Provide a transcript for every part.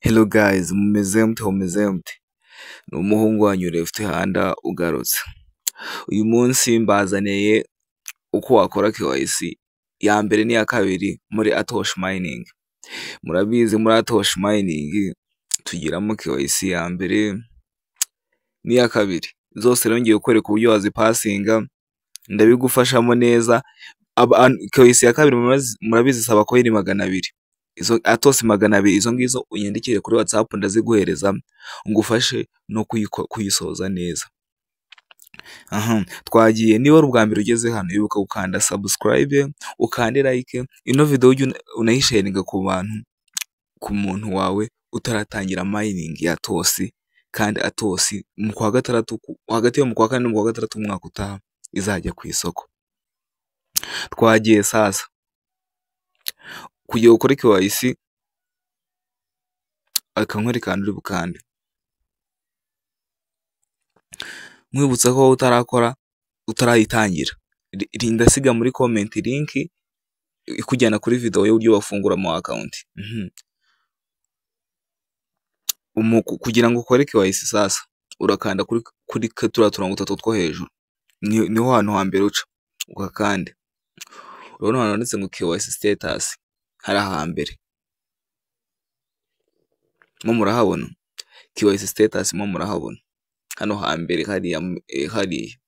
Hello guys, mumeze mute mumeze mute? Ni umuhungu wanyu Left Hand ugarutse. Uyu munsi mbazaniye uko wakora KYC ya mbere n'iya kabiri muri Atosh Mining. Murabizi muri Atosh Mining tugiramo KYC ya mbere n'iya kabiri. Zose rero ngiye kukwereka uburyo wazipasinga, ndabigufashamo neza. KYC ya kabiri murabizi isaba coin 200. Izo Atos 200 izo ngizo unyandikire kuri WhatsApp ndaziguhereza ngufashe no kuyisoza neza. Aha twagiye. Niba ari ubwa mbere ugeze hano, ibuka gukanda subscribe, ukande like, ino video ujye unayisharinga ku bantu, ku muntu wawe utaratangira mining ya Atos, kandi Atos mu kwa gatandatu, hagati yo mu kwa kane no mu kwa gatandatu umwaka utaha izajya ku isoko. Twagiye sasa. Kugira ukore KYC akankwereka ahantu uri bukande. Nkwibutsa ko utarakora utarayitangira, ndasiga muri comment link ikujyana kuri video y'uburyo bafunguramo account. Kugira ngo ukore KYC sasa urakanda kuri turiya turongo dutatu two hejuru, niho hantu hambere uca ugakande. Urabona ahantu handitse ngo KYC status, hari ahambere mo murahabona KYC status, mo murahabona hano hambere hariya, hariya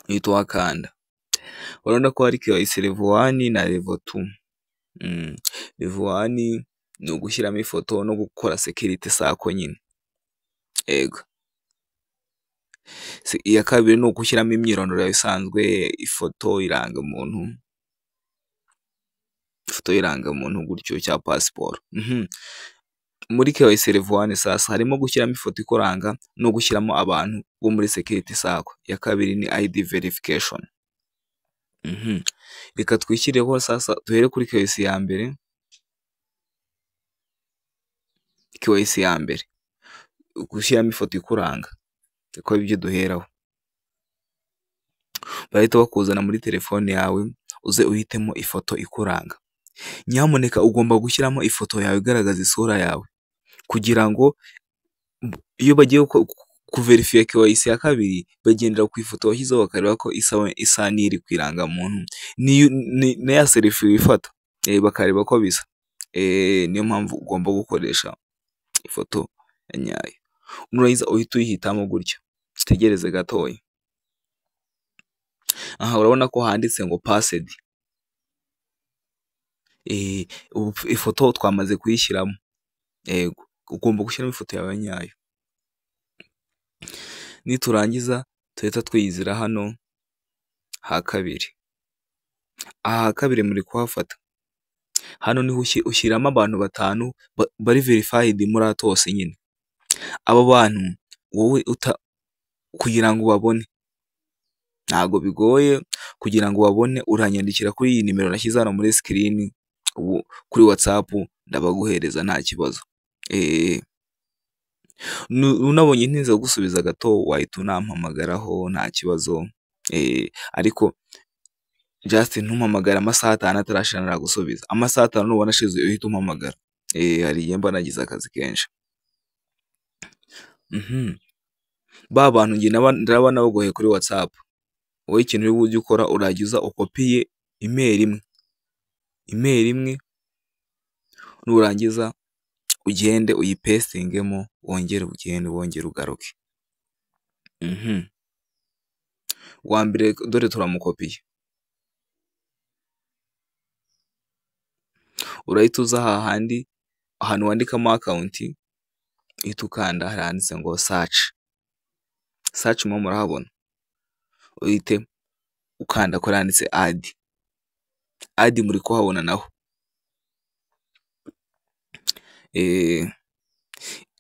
uhita uhakanda. Urabona ko hari KYC level 1 na level 2. Level 1 ni ugushyiramo ifoto no gukora security sako nyine, ego. Iya kabiri ni ugushyiramo imyirondoro yawe isanzwe, ifoto irangamuntu, ifoto y'irangamuntu gutyo cya pasiporo. Muri KYC level 1 sasa harimo gushyiramo ifoto ikuranga no gushyiramo abantu bo muri security sako. Iya kabiri ni ID verification. Reka twishyireho sasa, duhere kuri KYC ya mbere. KYC ya mbere gushyiramo ifoto ikuranga, kuko ibyo duheraho. Bahita bakuzana muri telefone yawe, uze uhitemo ifoto ikuranga. Nyamuneka ugomba gushyiramo ifoto yawe igaragaza isura yawe, kugira ngo iyo bagiye kuverifiya KYC ya kabiri bagendera ku ifoto washyizeho bakareba ko isa n'iri ku irangamuntu, na ya selfie wifata bakareba ko bisa. Niyo mpamvu ugomba gukoresha ifoto ya nyayo. Nurangiza uhita uyihitamo gutya, utegereze gatoya. Aha urabona ko handitse ngo passed. Ifoto twamaze kuyishyiramo. Yego, ugomba gushyiramo ifoto yawe nyayo. Niturangiza tuhita twiyizira hano ha kabiri. Aha ha kabiri muri kuhafata. Hano niho ushyiramo abantu batanu bari verified muri Atos nyine. Abo bantu wowe kugira ngo ubabone ntago bigoye, kugira ngo ubabone uranyandikira kuri iyi nimero nashyize hano muri screen, ubu kuri WhatsApp ndabaguhereza nta kibazo. Unabonye ntinze gusubiza gato wahita unampamagaraho nta kibazo. Ariko just ntumpamagara amasaha 5 atarashira naragusubiza. Amasaha 5 nubona ashize uhita umpamagara. Hari igihe mba nagize akazi kenshi. Ba bantu nge ndaba nabagoye kuri WhatsApp. Wowe ikintu uri bujye ukora, uragiza ukopiye email imwe, email imwe, nurangiza ugende uyipestingemo, wongere ugende wongere ugaruke. Wa mbere dore turamukopiye. Urahita uza hahandi ahantu wandikamo account, uhita ukanda handitse ngo search. Search mo murahabona, uhite ukanda kuri handitse add. Add muri kuhabona naho.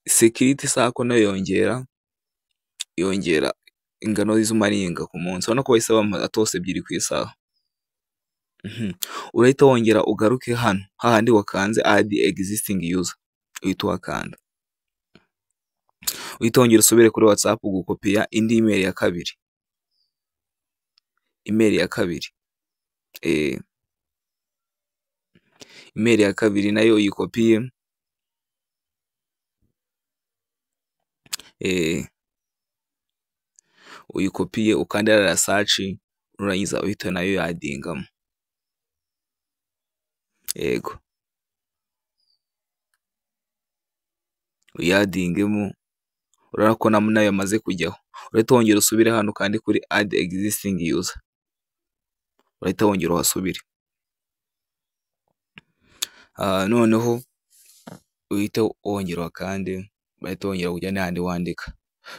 Security sako nayo yongera ingano z'umaringa ku munsi. Urabona ko bahise bampa Atos 2 ku isaha. Urahita wongera ugaruke hano hahandi wakanze add existing user, uhita uhakanda. Uhita wongera usubire kuri WhatsApp gukopiya indi email ya kabiri. Email ya kabiri. Email ya kabiri nayo uyikopiye. Uyikopiye ukande hariya search, nurangiza uhite nayo uyaddingamo. Yego. Uyaddingemo, urabona ko nayo yamaze kujyaho. Urahita wongera usubire hano ukande kuri add existing user. Urahita wongera uhasubire. Noneho uhite wongera uhakande, bahita wongera kujya n'ahandi wandika.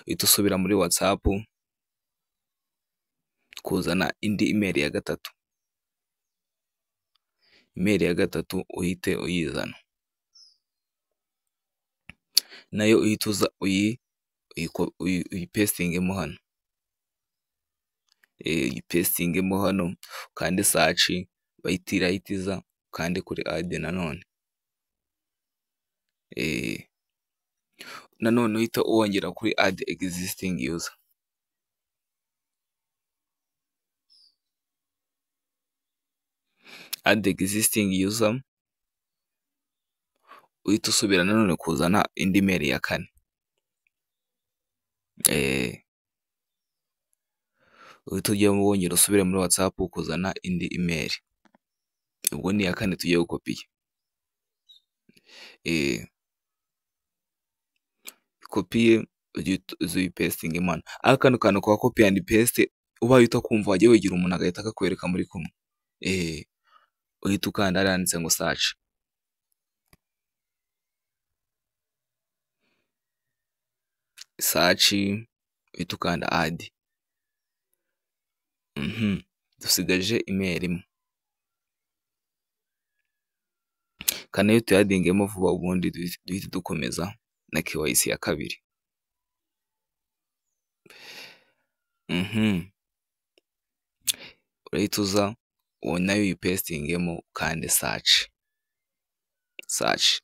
Uhita usubira muri WhatsApp kuzana indi email ya gatatu. Email ya gatatu uhite uyizana. Nayo uhite uza uyipastingemo hano. Uyipastingemo hano, ukande search, bahita irahita iza, ukande kuri add nanone. Nanone uhite wongera kuri add existing user. Add existing user, uhita usubira nanone kuzana indi mail ya kane. Uhita ujyamo wongera usubire muri WhatsApp kuzana indi email. Ubwo ni iya kane tugiye gukopiya. Kopiye uze uyipastingemo hano. Ariko kano kantu ka copy and paste ubaye utakumva wajya wegera umuntu agahita akakwereka muri kumwe. Uhita ukanda hariya handitse ngo search. Search, uhita ukanda add. Dusigaje email imwe. Ka nayo tuyaddingemo vuba ubundi duhite dukomeza na KYC ya kabiri. Urahita uza uwo nayo uyipastingemo ukande search. Search.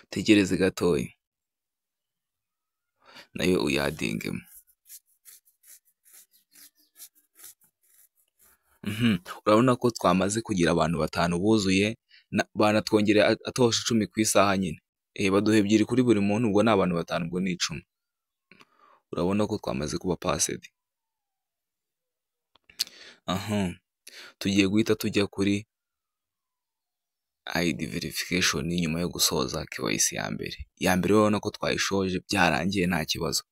Utegereze gatoya. Nayo uyaddingemo. Urabona ko twamaze kugira abantu batanu buzuye, banatwongereye atosha 10 ku isaha nyine. Baduha 2 kuri buri muntu, ubwo ni abantu batanu, ubwo ni 10. Urabona ko twamaze kuba passed. Tugiye guhita tujya kuri ID verification nyuma yo gusoza KYC ya mbere. Ya mbere urabona ko twayishoje byarangiye nta kibazo.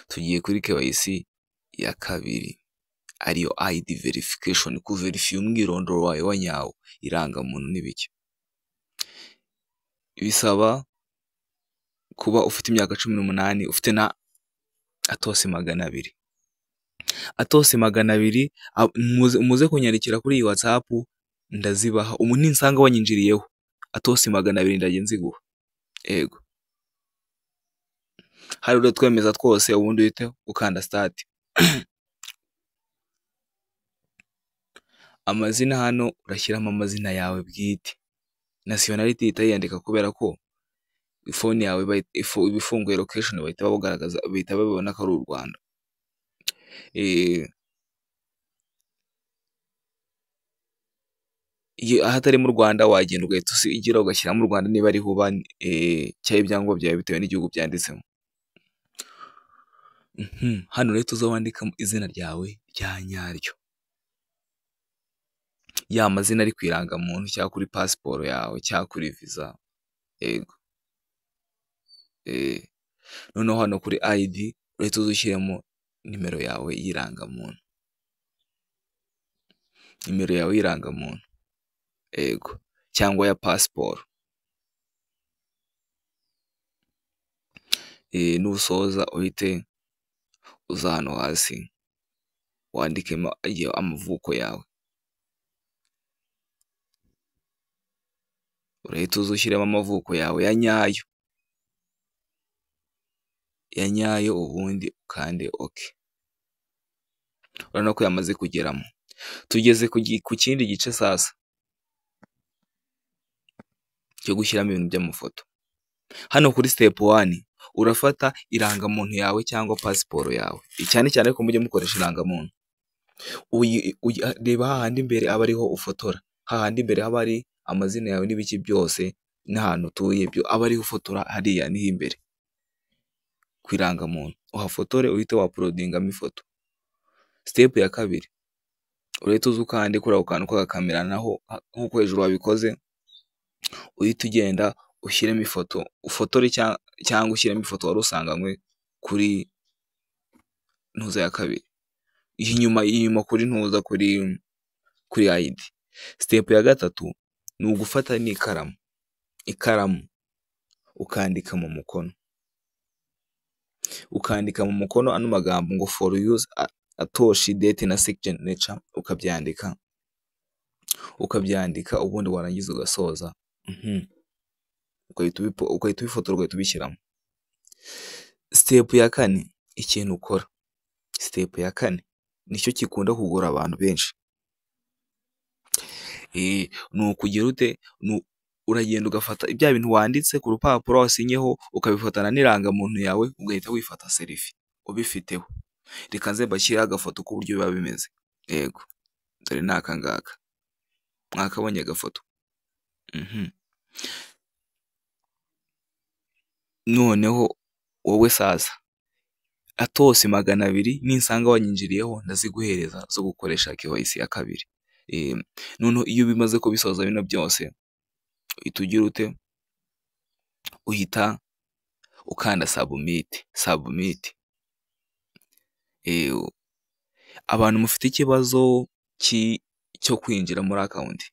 Tugiye kuri KYC ya kabiri, ariyo ID verification, kuverifiya umwirondoro wawe wa nyawo, irangamuntu n'ibiki. Bisaba kuba ufite imyaka 18, ufite na atosi 200. Atosi 200, muze kunyandikira kuri iyi WhatsApp ndazibaha. Ubu ninsanga wanyinjiriyeho atosi 200 ndajya nziguha. Yego. Hari uratwemeza twose, ubundi uhite ukanda start. Amazina hano urashyiramo amazina yawe bwite. Nationality ihita yiyandika kubera ko phone yawe iba ifunguye location, bahita babugaragaza, bahita babibona ko ari u Rwanda. Iyo ahatari mu Rwanda wagenda ugahita usigira ugashyiramo u Rwanda niba ariho uba, cyangwa ibyangombwa byawe bitewe n'igihugu byanditsemo. Hano rero tuza wandikamo izina ryawe rya nyaryo. Ya mazina ari ku irangamuntu cyangwa kuri pasiporo yawe cyangwa kuri visa. Yego. Noneho hano kuri ID urahita uza ushyiremo nimero yawe y'irangamuntu. Nimero yawe y'irangamuntu. Yego. Cyangwa ya pasiporo. Nusoza uhite uza hano hasi wandikemo amavuko yawe. Urahita uza ushyiremo amavuko yawe ya nyayo. Ya nyayo, ubundi ukande OK. Urabona ko yamaze kugeramo. Tugeze ku kindi gice sasa cyo gushyiramo ibintu by'amafoto. Hano kuri step 1 urafata irangamuntu yawe cyangwa pasiporo yawe. Cyane cyane ko mujye mukoresha irangamuntu. Reba hahandi imbere aba ariho ufotora. Hahandi imbere haba hari amazina yawe n'ibiki byose. n'ahantu utuye, byo aba ariho ufotora hariya niho imbere ku irangamuntu, uhafotore uhite wauploadingamo ifoto. Step ya kabiri, urahita uza ukande kuri ako kantu k'agakamera naho nk'uko hejuru wabikoze, uhite ugenda ushyiremo ifoto, ufotore cyangwa ushyiremo ifoto wari usanganywe kuri ntuza ya kabiri, inyuma kuri ntuza kuri ID. Step ya gatatu ni ugufata n'ikaramu, ikaramu ukandika mu mukono, ukandika mu mukono ano magambo ngo "For use Atoshi date na signature", ukabyandika, ukabyandika, ubundi warangiza ugasoza, ugahita ubifotora, ugahita ubishyiramo. Step ya kane, ikintu ukora, step ya kane nicyo gikunda kugora abantu benshi, ni ukugira ute? Uragenda ugafata bya bintu wanditse ku rupapuro wasinyeho, ukabifatana n'irangamuntu yawe, ugahita wifata selfie ubifiteho. Reka nze mbashyireho agafoto k'uburyo biba bimeze. Yego, dore ni aka ngaka, mwakabonye agafoto. Noneho wowe sasa Atos 200 ninsanga wanyinjiriyeho ndaziguhereza zo gukoresha KYC ya kabiri. Noneho iyo bimaze kubisoza bino byose, uhita ugira ute? Uhita ukanda submit, submit. Abantu mufite ikibazo cyo kwinjira muri account,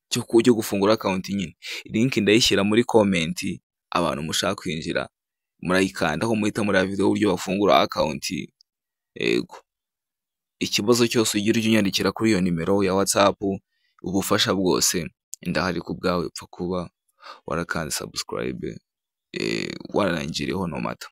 cyo gufungura account nyine, link ndayishyira muri comment, abantu mushaka kwinjira murayikandaho muhita mureba video y'uburyo bafungura account. Yego. Ikibazo cyose ugira ujye unyandikira kuri iyo nimero ya WhatsApp, ubufasha bwose ndahari ku bwawe, upfa kuba warakanze subscribe, warangiriyeho no matter.